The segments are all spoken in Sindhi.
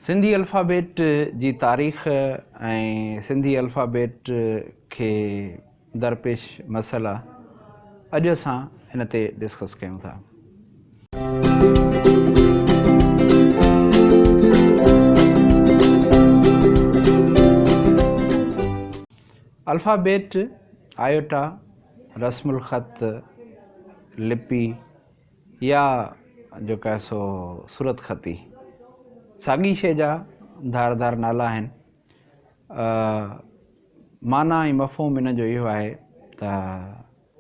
سنڌي الفابيٽ جي تاريخ ۽ سنڌي الفابيٽ کي درپيش مسئلا اڄ اسان ان تي ڊسڪس ڪيون ٿا. الفابيٽ، آئيوٽا، رسم الخط، لپي يا جيڪو آهي سو صورتخطي ساڳي شيء جا ڌار ڌار نالا آهن. معنيٰ ۽ مفهوم ان جو اهو آهي ته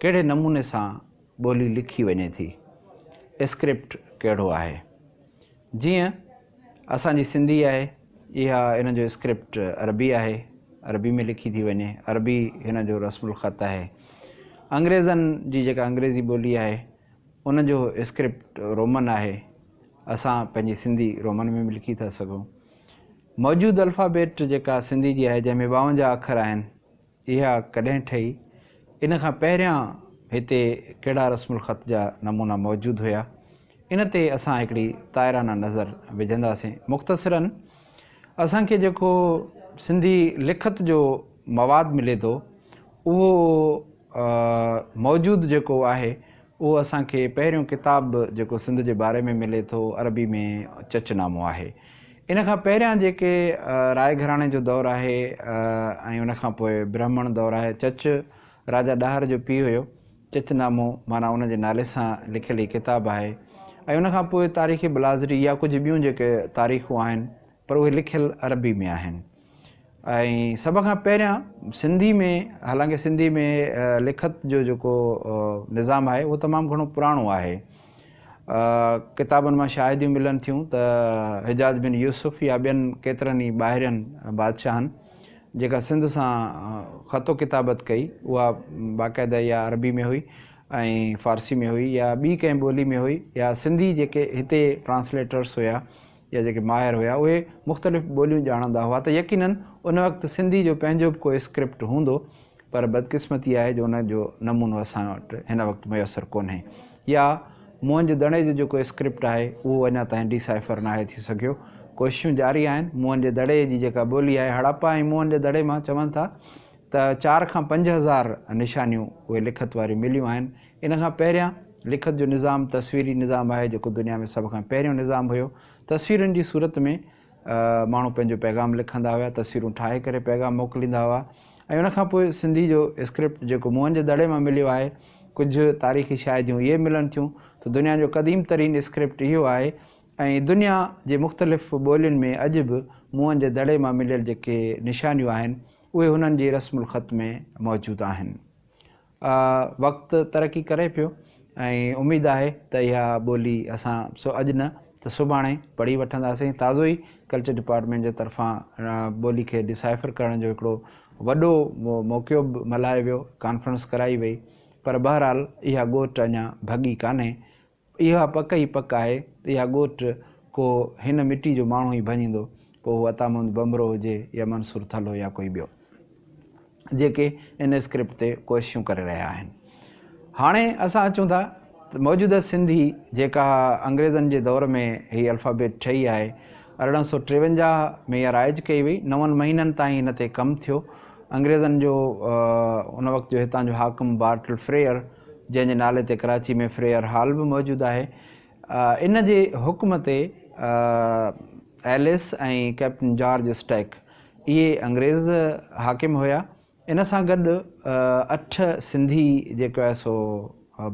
ڪهڙي نموني سان ٻولي لکي وڃي ٿي، اسڪرپٽ ڪهڙو آهي. جيئن اسان جي سنڌي آهي، اها ان جو اسڪرپٽ عربي آهي، عربي ۾ لکي ٿي وڃي، عربي هن جو رسم الخط آهي. انگريزن جي جيڪا انگريزي ٻولي آهي، ان جو اسڪرپٽ رومن آهي، اسان پنهنجي سنڌي رومن ۾ به لکي ٿا سگهون. موجود الفابيٽ جيڪا سنڌي جي آهي، جنهن ۾ 52 اکر آهن، اها ڪڏهن ٺهي؟ ان کان پهريان هتي ڪهڙا رسم الخط جا نمونا موجود هيا؟ ان تي اسان هڪڙي طائرانه نظر وجهنداسين. مختصراً اسان کي جيڪو سنڌي لکت جو مواد ملي ٿو، اهو موجود جيڪو آهي، اهو اسان کي پهريون ڪتاب جيڪو سنڌ جي باري ۾ ملي ٿو عربي ۾ چچ نامو آهي. ان کان پهريان جيڪي راء گهراڻي جو دور آهي ۽ ان کان پوء برهمڻ دور آهي. چچ راجا ڏاهر جو پيء هيو. چچ نامو معنيٰ ان جي نالي سان لکيل هي ڪتاب آهي ۽ ان کان پوء تاريخ بلاذري يا ڪجهه ٻيون جيڪي تاريخون آهن پر اهي لکيل عربي ۾ آهن. ۽ سڀ کان پهريان سنڌي ۾ حالانڪه سنڌي ۾ لکت جو جيڪو نظام آهي اهو تمام گهڻو پراڻو آهي. ڪتابن مان شاهديون ملن ٿيون ته حجاج بن يوسف يا ٻين ڪيترن ئي ٻاهرين بادشاهن جيڪا سنڌ سان خط و ڪتابت ڪئي اها باقاعده يا عربي ۾ هئي ۽ فارسي ۾ هئي يا ٻي ڪنهن ٻولي ۾ هئي يا سنڌي جيڪي هتي ٽرانسليٽرس هيا يا جيڪي ماهر هيا اهي مختلف ٻوليون ڄاڻندا هئا ته يقينن ان وقت سنڌي جو پنهنجو به ڪو اسڪرپٽ هوندو پر بدقسمتي آهي جو ان جو نمونو اسان وٽ هن وقت ميسر ڪونهي يا موهن جي دڙي جو جيڪو اسڪرپٽ آهي اهو اڃا تائين ڊيسائفر ناهي ٿي سگهيو. ڪوششون جاري آهن. موهن جي دڙي جي جيڪا ٻولي آهي هڙاپا ۽ موهن جي دڙي مان چون ٿا ته چار کان 5000 نشانيون اهي لکت واريون مليون آهن. ان کان پهريان لکت جو نظام تصويري نظام آهي جيڪو دنيا ۾ سڀ کان پهريون نظام هيو. تصويرن جي صورت ۾ ماڻهو پنهنجو پيغام لکندا هيا، تصويرون ٺاهي ڪري پيغام موڪليندا هئا ۽ ان کان پوء سنڌي جو اسڪرپٽ جيڪو موهن جي دڙي مان مليو آهي، ڪجهه تاريخي شاهديون اهي ملن ٿيون ته دنيا جو قديم ترين اسڪرپٽ اهو آهي ۽ دنيا جي مختلف ٻولين ۾ اڄ به موهن جي دڙي مان مليل جيڪي نشانيون آهن اهي هنن جي رسم الخط ۾ موجود آهن. وقت ترقي ڪري پيو ۽ اميد آهي ته اها ٻولي اسان سو اڄ نه ته سڀاڻي پڙهي وٺنداسين. تازو ئي ڪلچر ڊپارٽمينٽ جي طرفان ٻولي کي ڊسائفر ڪرڻ جو هڪڙو وڏو موقعو به ملهايو ويو، ڪانفرنس ڪرائي وئي پر بهرحال اها ڳوٺ اڃا ڀڳي ڪانهي. اها پڪ ئي پڪ آهي ته اها ڳوٺ ڪو هن مٽي جو ماڻهو ئي ڀڃيندو، پوء هو عطا محمد ڀنڀرو هجي يا منصور ٿلهو يا ڪوئي ٻيو. جيڪي ان اسڪرپٽ تي ڪوششون ڪري رهيا آهن. هاڻي اسان اچون ٿا ته موجوده سنڌي جيڪا انگريزن جي دور ۾ هي الفابيٽ ٺهي آهي، 1853 ۾ اها رائج ڪئي وئي، نون مهينن تائين هن تي ڪم ٿيو. انگريزن جو ان وقت جو هتان جو حاڪم بارٽل فريئر جنهن جي نالي تي ڪراچي ۾ فريئر هال به موجود آهي، ان جي حڪم تي ايلس ۽ ڪئپٽن جارج اسٽيڪ اهي انگريز حاڪم هيا. ان سان گڏ اٺ سنڌي جيڪو آهي سو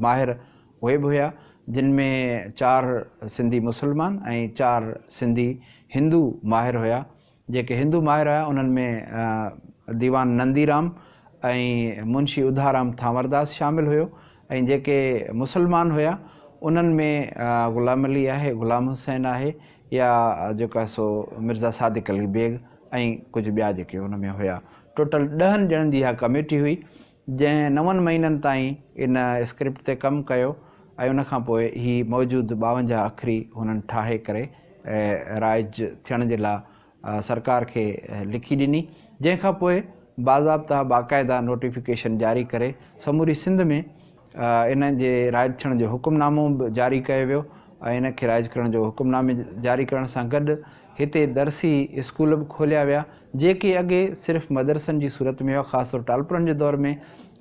ماهر اهي به هيا، جن ۾ چار سنڌي مسلمان ۽ چار سنڌي هندو ماهر هيا. جيڪي هندو ماهر هيا انهن ۾ ديوان ننديرام ۽ منشي اڌارام ٿانورداس شامل هيو ۽ جيڪي مسلمان هيا انهن ۾ غلام علي آهي، غلام حسين آهي يا جيڪو آهي سو مرزا صادق علي بيگ ۽ ڪجهه ٻيا جيڪي ان ۾ هيا. ٽوٽل ڏهن ڄڻن جي اها ڪميٽي هئي جنهن نون مهينن تائين ان اسڪرپٽ تي ڪم ڪيو ۽ ان کان پوء هي موجود 52 اکري هنن ٺاهي ڪري رائج ٿيڻ جي لاء سرڪار کي لکي ڏني جنهن کان پوء باضابطا باقاعده نوٽيفڪيشن جاري ڪري سموري سنڌ ۾ ان جي رائج ٿيڻ جو حڪم نامو به جاري ڪيو ويو. ۽ ان کي رائج ڪرڻ جو حڪم نامي جاري ڪرڻ سان گڏ هتي درسي اسڪول به کوليا ويا، جيڪي اڳي صرف مدرسن جي صورت ۾ هئا. خاص طور ٽالپرن جي دور ۾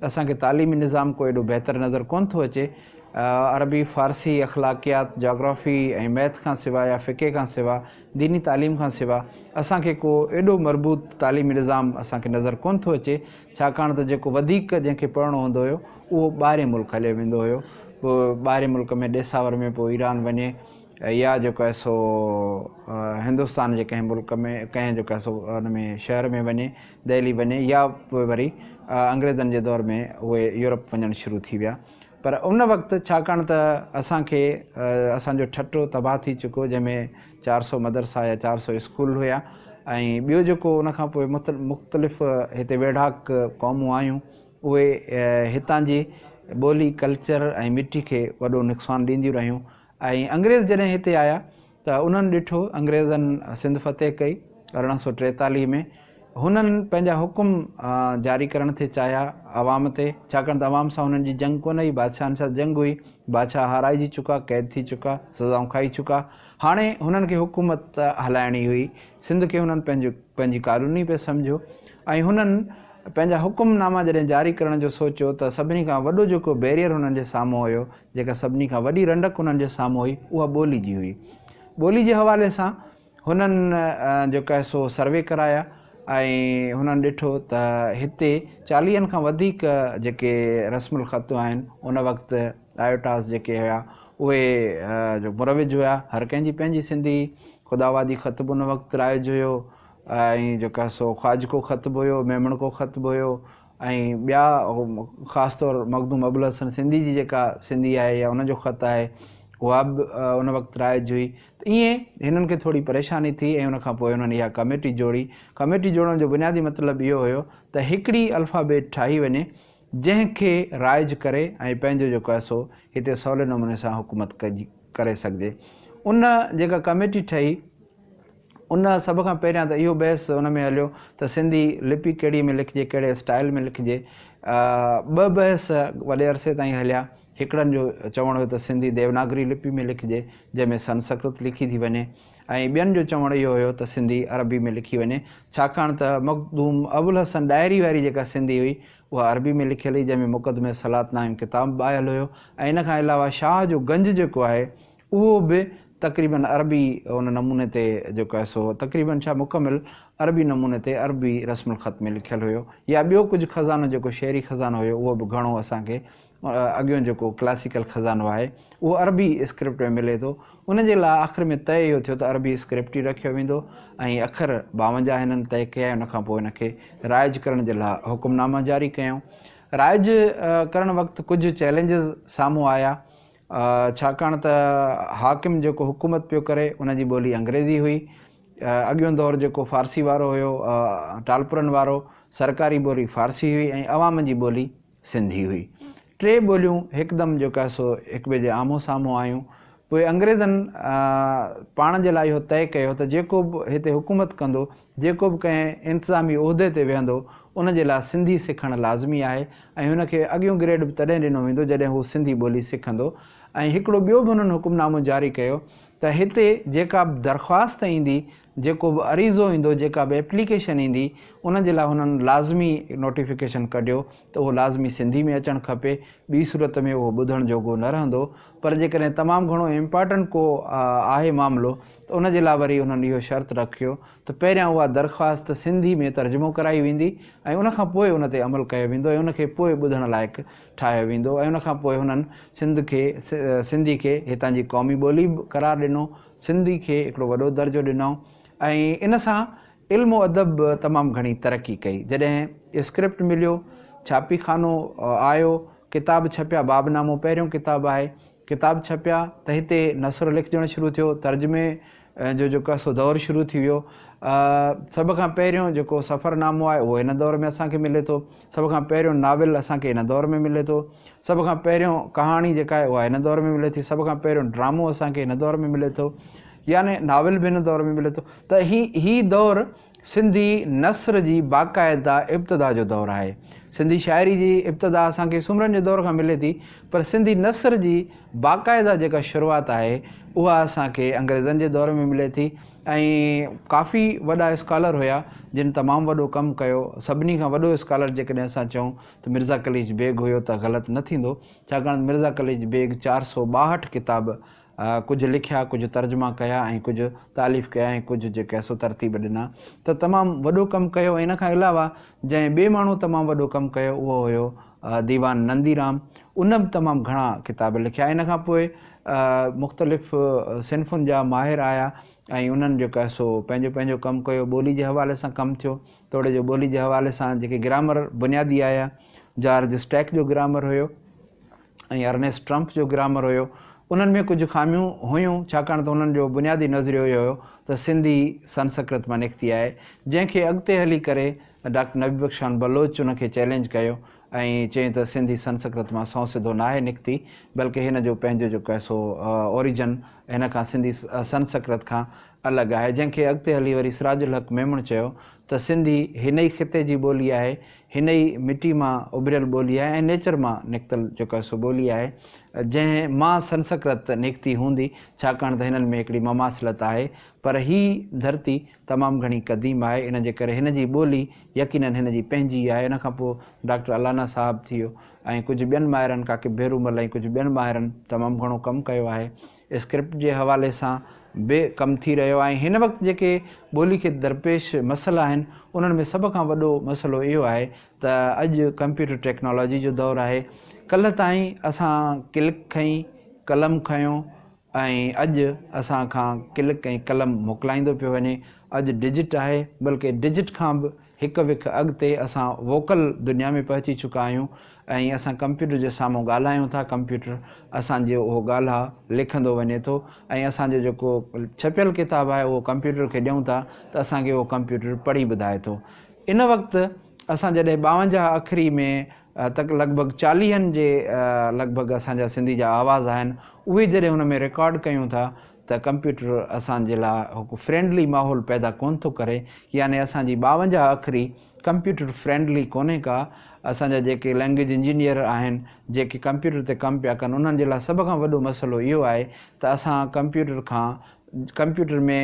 اسان کي تعليمي نظام ڪو ايڏو بهتر نظر ڪونه ٿو اچي. عربي، فارسي، اخلاقيات، جاگرافي ۽ ميٿ کان سواء يا فقه کان سواء، ديني تعليم کان سواء اسان کي ڪو ايڏو مربوط تعليمي نظام اسان کي نظر ڪونه ٿو اچي، ڇاڪاڻ ته جيڪو وڌيڪ جنهن کي پڙهڻو هوندو هيو اهو ٻاهرين ملڪ هليو ويندو هيو. پوء ٻاهرين ملڪ ۾ ڏيساور ۾ پوء ايران وڃي يا جيڪو آهي سو هندستان جي ڪنهن ملڪ ۾ ڪنهن جيڪو آهي سو ان ۾ شهر ۾ وڃي دهلي وڃي يا پوء وري انگريزن جي دور ۾ اهي يورپ وڃڻ شروع ٿي ويا. پر ان وقت ڇاڪاڻ ته اسان کي اسان جو ٺٽو تباهه ٿي چڪو جنهن ۾ 400 مدرسا يا 400 اسڪول هيا ۽ ٻيو جيڪو ان کان پوء مختلف هتي ويڙهاڪ قومون آيون اهي هتان جي ٻولي ڪلچر ۽ مٽي کي وڏو نقصان ڏينديون رهيون ۽ انگريز جڏهن هتي آيا ته انهن ڏٺو انگريزن سنڌ فتح ڪئي 1843 ۾ هنن پنهنجا حڪم جاري ڪرڻ ٿي چاهيا عوام تي، ڇاڪاڻ ته عوام سان هنن جي جنگ ڪونه هئي، بادشاهن سان جنگ هئي، بادشاهه هارائجي چڪا، قيد ٿي چڪا، سزائون کائي چڪا، هاڻي هنن کي حڪومت هلائڻي هئي، سنڌ کي هنن پنهنجو پنهنجي ڪالوني پئي سمجهيو ۽ هنن پنهنجا حڪم ناما جڏهن جاري ڪرڻ جو سوچيو ته سڀني کان وڏو جيڪو بيريئر هنن جي سامهون هيو، جيڪا سڀني کان وڏي رنڊڪ هنن جي سامهون هئي، اها ٻولي جي هئي. ٻولي جي حوالي سان هنن جيڪو آهي سو سروي ڪرايا ۽ هنن ڏٺو ته هتي چاليهن کان وڌيڪ جيڪي رسم الخط آهن ان وقت آيوٽاز جيڪي هيا اهي جو مروج هيا، هر ڪنهن جي پنهنجي سنڌي خداوادي خط به ان وقت رائج هيو ۽ جيڪو آهي سو خواجڪو خط به هيو، ميمڻڪو خط به هيو ۽ ٻيا خاص طور مخدوم ابوالحسن سنڌي جي جيڪا سنڌي آهي يا ان جو خط آهي اها به ان وقت رائج هئي ته ائين هنن کي ٿوري پريشاني ٿي ۽ ان کان پوء انهن اها ڪميٽي جوڙي. ڪميٽي جوڙڻ جو بنيادي مطلب اهو هيو ته هڪڙي الفابيٽ ٺاهي وڃي جنهن کي رائج ڪري ۽ پنهنجو جيڪو آهي سو هتي سولي نموني سان حڪومت ڪري سگهجي. ان جيڪا ڪميٽي ٺهي ان سڀ کان پهريان ته اهو بحث ان ۾ هليو ته سنڌي لپي ڪهڙي ۾ لکجي، ڪهڙي اسٽائيل ۾ لکجي. ٻه بحث وڏي عرصي تائين هليا. هڪڙن جو چوڻ هيو ته سنڌي ديوناگري لپي ۾ لکجي، جنهن ۾ سنسڪرت لکي ٿي وڃي ۽ ٻين جو چوڻ اهو هيو ته سنڌي عربي ۾ لکي وڃي، ڇاڪاڻ ته مخدوم ابوالحسن ڏاهري واري جيڪا سنڌي هئي، اها عربي ۾ لکيل هئي، جنهن ۾ مقدمه صلات نامي ڪتاب به آيل هيو ۽ ان کان علاوه شاهه جو گنج جيڪو آهي، اهو به تقريباً عربي ان نموني تي جيڪو آهي سو تقريباً ڇا مڪمل عربي نموني تي عربي رسم الخط ۾ لکيل هيو يا ٻيو ڪجهه خزانو جيڪو شعري خزانو هيو اهو به گهڻو اسان کي اڳيون جيڪو ڪلاسيڪل خزانو آهي اهو عربي اسڪرپٽ ۾ ملي ٿو. ان جي لاء آخر ۾ طئي اهو ٿيو ته عربي اسڪرپٽ ئي رکيو ويندو ۽ اکر 52 هنن طئي ڪيا ان کان پوء ان کي رائج ڪرڻ جي لاء حڪم ناما جاري ڪيائون. رائج ڪرڻ وقت ڪجهه چئلينجز سامهون آيا ڇاڪاڻ ته حاڪم جيڪو حڪومت پيو ڪري ان جي ٻولي انگريزي هئي. اڳيون دور جيڪو فارسي وارو هيو، ٽالپرن وارو، سرڪاري ٻولي فارسي هئي ۽ عوام جي ٻولي سنڌي هئي. ٽي ٻوليون هڪدم جيڪو آهي سو هڪٻئي جي آمهون سامهون آيون. پوء انگريزن پاڻ جي لاء اهو طئي ڪيو ته جيڪو به هتي حڪومت ڪندو، جيڪو به ڪنهن انتظامي عهدي تي ويهندو، ان جي لاء سنڌي سکڻ لازمي آهي ۽ هن کي اڳيون گريڊ به تڏهن ڏنو ويندو جڏهن هو سنڌي ٻولي سکندو ۽ هڪڙو ٻيو به هنن حڪمنامو جاري ڪيو ته هتي جيڪا به درخواست ايندي، جيڪو به عريضو ايندو، جيڪا به ايپليڪيشن ايندي، ان جي لاء هنن لازمي نوٽيفڪيشن ڪڍيو ته اهو لازمي سنڌي ۾ اچڻ کپي، ٻي صورت ۾ اهو ٻڌڻ جوڳو نه رهندو. پر جيڪڏهن تمام گهڻو امپارٽنٽ ڪو آهي معاملو ته ان جي لاء وري انهن اهو شرط رکيو ته پهريان اها درخواست سنڌي ۾ ترجمو ڪرائي ويندي ۽ ان کان پوء ان تي عمل ڪيو ويندو ۽ ان کي پوء ٻڌڻ لائق ٺاهيو ويندو ۽ ان کان پوء هنن سنڌ کي سنڌي کي هتان جي قومي ٻولي به قرار ڏنو، سنڌي کي هڪڙو وڏو درجو ڏنائون ۽ ان سان علم و ادب به تمام گهڻي ترقي ڪئي. جڏهن اسڪرپٽ مليو، ڇاپي خانو آيو، ڪتاب ڇپيا، باب نامو پهريون ڪتاب آهي، ڪتاب ڇپيا ته هتي نثر لکجڻ شروع ٿيو، ترجمي جو جيڪو آهي سو دور شروع ٿي ويو. سڀ کان پهريون جيڪو سفر نامو آهي اهو هن دور ۾ اسان کي ملي ٿو. سڀ کان پهريون ناول اسان کي هن دور ۾ ملي ٿو. سڀ کان پهريون ڪهاڻي جيڪا آهي اها هن دور ۾ ملي ٿي. سڀ کان پهريون ڊرامو اسان کي هن دور ۾ ملي ٿو. يعني ناول به هن دور ۾ ملي ٿو. ته هي دور سنڌي نثر جي باقاعده ابتدا جو دور آهي. سنڌي شاعري جي ابتدا اسان کي سومرن جي دور کان ملي ٿي، پر سنڌي نثر جي باقاعده جيڪا شروعات آهي، اها اسان کي انگريزن جي دور ۾ ملي ٿي ۽ ڪافي وڏا اسڪالر هيا، جن تمام وڏو ڪم ڪيو. سڀني کان وڏو اسڪالر جيڪڏهن اسان چئون ته مرزا قليچ بيگ هيو ته غلط نه ٿيندو، ڇاڪاڻ ته مرزا قليچ بيگ 462 ڪتاب ڪجهه لکيا، ڪجهه ترجما ڪيا ۽ ڪجهه تاليف ڪيا ۽ ڪجهه جيڪي سو ترتيب ڏنا ته تمام وڏو ڪم ڪيو ۽ ان کان علاوه جنهن ٻئي ماڻهو تمام وڏو ڪم ڪيو اهو هيو ديوان ننديرام ان به تمام گهڻا ڪتاب لکيا. ان کان پوء مختلف صنفن جا ماهر آيا ۽ انهن جيڪو آهي سو پنهنجو پنهنجو ڪم ڪيو. ٻولي جي حوالي سان ڪم ٿيو توڙي جو ٻولي جي حوالي سان جيڪي گرامر بنيادي آيا جارج اسٽيڪ جو گرامر هيو. ۽ ارنيسٽ ٽرمپ جو گرامر هيو، انهن ۾ ڪجهه خاميون هيون، ڇاڪاڻ ته انهن جو بنيادي نظريو اهو هيو ته سنڌي سنسڪرت مان نڪتي آهي، جنهن کي اڳتي هلي ڪري ڊاڪٽر نبي بخش خان بلوچ ان کي چئلينج ڪيو ۽ چيائين ته سنڌي سنسڪرت مان سنئون سڌو ناهي نڪتي، بلڪه هن جو پنهنجو جيڪو آهي سو اوريجن هن کان سنڌي سنسڪرت کان الڳ آهي، جنهن کي اڳتي هلي وري سراج الحق ميمڻ چيو ته سنڌي هن ئي خطي جي ٻولي آهي، هن ئي مٽي مان اڀريل ٻولي آهي ۽ نيچر مان نڪتل جيڪو آهي سو ٻولي آهي، جنهن مان سنسڪرت نڪتي هوندي، ڇاڪاڻ ته هنن ۾ هڪڙي مماثلت آهي، پر هي ڌرتي تمام گهڻي قديم آهي، ان جي ڪري هن جي ٻولي يقيناً هن جي پنهنجي ئي آهي. ان کان پوء ڊاڪٽر الانا صاحب ٿي ويو ۽ ڪجهه ٻين ماهرن ڪاڪي ڀيرومل ۽ ڪجهه ٻين ماهرن تمام گهڻو ڪم ڪيو آهي. اسڪرپٽ جي حوالي سان به ڪم ٿي رهيو آهي ۽ هن وقت جيڪي ٻولي کي درپيش مسئلا آهن انهن ۾ سڀ کان وڏو مسئلو اهو آهي ته اڄ ڪمپيوٽر ٽيڪنالاجي جو دور آهي ڪلهه تائين اسان ڪلڪ کنئي قلم کنيو ۽ اڄ اسان کان ڪلڪ ۽ قلم موڪلائيندو پيو وڃي اڄ ڊجٽ آهي بلڪه ڊجٽ کان به هڪ وک اڳتي اسان ووڪل دنيا ۾ پهچي چڪا آهيون ۽ اسان ڪمپيوٽر جي سامهون ڳالهايون ٿا، ڪمپيوٽر اسان جو اهو ڳالهاء لکندو وڃي ٿو ۽ اسان جو جيڪو ڇپيل ڪتاب آهي اهو ڪمپيوٽر کي ڏيون ٿا ته اسان کي اهو ڪمپيوٽر پڙهي ٻڌائي ٿو. ان وقت اسان جڏهن 52 اکري ۾ تڪ لڳ ڀڳ چاليهن جي لڳ ڀڳ اسان جا سنڌي جا آواز آهن اهي جڏهن ان ۾ رڪارڊ ڪيون ٿا ته ڪمپيوٽر اسان جي لاء هڪ فرينڊلي ماحول پيدا ڪونه ٿو ڪري يعني اسان جي 52 اکري ڪمپيوٽر فرينڊلي ڪونهي ڪا. اسان جا جيڪي لينگويج انجنيئر آهن جيڪي ڪمپيوٽر تي ڪم پيا ڪن انهن جي لاء سڀ کان وڏو مسئلو اهو آهي ته اسان ڪمپيوٽر کان ڪمپيوٽر ۾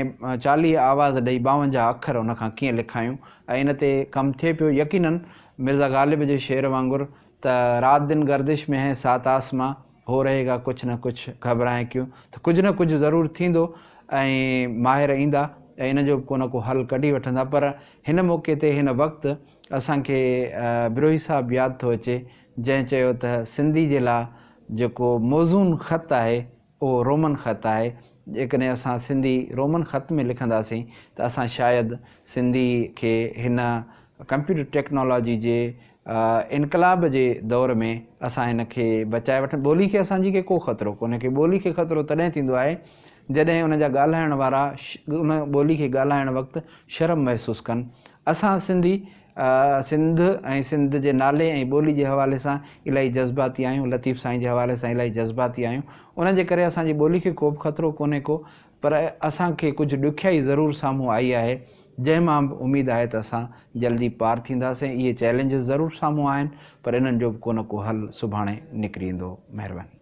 40 آواز ڏئي 52 اکر ان کان ڪيئن لکايون ۽ ان تي ڪم ٿئي پيو يقينن مرزا غالب جي شعر وانگر ته رات دن گردش ۾ هين سات آسمان هو رهي گا ڪڇ نه ڪڇ گهٻرائين ڪيون ته ڪجهه نه ڪجهه ضرور ٿيندو ۽ ماهر ايندا ۽ ان جو به ڪو نه ڪو حل ڪڍي وٺندا پر هن موقعي تي هن وقت اسان کي بروهي صاحب ياد ٿو اچي جنهن چيو ته سنڌي جي لاء جيڪو موزون خط آهي اهو رومن خط آهي جيڪڏهن اسان سنڌي رومن خط ۾ لکنداسين ته اسان شايد سنڌي کي هن ڪمپيوٽر ٽيڪنالاجي جي انقلاب جي دور ۾ اسان هن کي بچائي وٺ ٻولي کي اسان جي کي ڪو خطرو ڪونهي ڪي ٻولي کي خطرو تڏهن ٿيندو آهي جڏهن ان جا ڳالهائڻ وارا ان ٻولي کي ڳالهائڻ وقت شرم محسوس ڪن اسان سنڌي سنڌ ۽ سنڌ جي نالي ۽ ٻولي جي حوالي سان الاهي جذباتي آهيون لطيف سائين جي حوالي سان الاهي جذباتي آهيون ان جي ڪري اسان جي ٻولي کي ڪو به خطرو ڪونهي ڪو پر اسان کي ڪجهه ڏکيائي ضرور سامهون آئي آهي، جنهن مان به اميد آهي ته اسان جلدي پار ٿينداسين، اهي چئلينجز ضرور سامهون آهن، پر انهن جو به ڪو نه ڪو حل سڀاڻي نڪري ايندو. مهرباني.